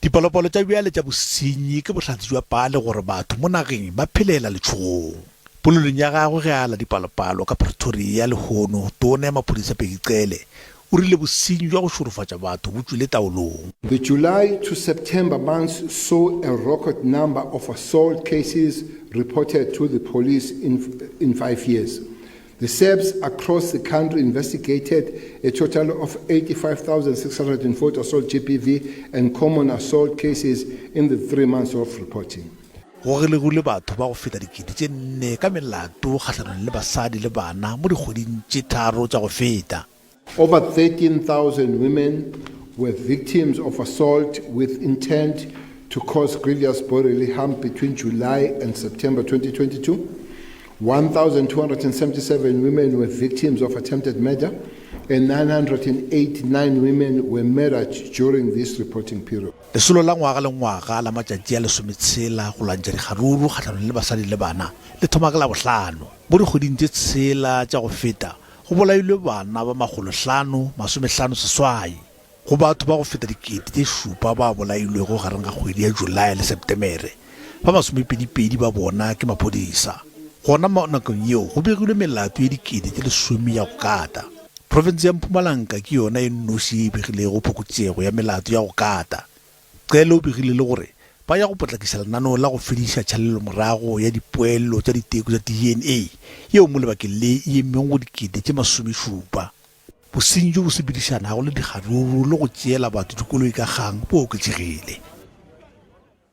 Dipalopalo tša bjale tša bosenyi ke bohlatse bja paale gore batho mo nageng ba phelela letšhogong. Polelong ya gagwe ge a ala dipalopalo ka Pretoria lehono, Tona ya Maphodisa Bheki Cele o rile bosenyi bja go šorofatša batho bo tšwile taolong. The July to September months saw a record number of assault cases reported to the police in, in five years. The SAPS across the country investigated a total of 85,640 assault GBV and common assault cases in the three months of reporting. Go gelegilwe batho ba go feta 4,000 ka melato kgahlanong le basadi le bana mo dikgweding tše tharo tša go feta. Over 13,000 women were victims of assault with intent to cause grievous bodily harm between July and September 2022. 1,277 women were victims of attempted murder and 989 women were murdered during this reporting period. Lesolo la ngwaga le ngwaga la matšatši a lesometshela go lwantšha dikgaruru kgahlanong le basadi le bana le thoma ka Labohlano. Mo dikgweding tše tshela tša go feta, Go bolailwe bana ba makgolohlano masomehlano seswai go batho ba go feta 7000 ba bolailwego gareng ga kgwedi ya Julae le Setemere, ba masomepedipedi ba bona ke maphodisa. Gona mo nakong yeo go begilwe melato ye 10,000 ya go kata. Profense ya Mpumalanga ke yona e nnoši ye e begilego phokotšego ya melato ya go kata. Cele o begile le gore ba ya go potlakiša lenaneo la go fediša tšhalelomorago ya dipoelo tša diteko tša DNA yeo mo lebakeng le e emego go 70,000. Bosenyi bjo bo sepedišanago le dikgaruru le go tšeela batho dikoloi ka kgang bo oketšegile.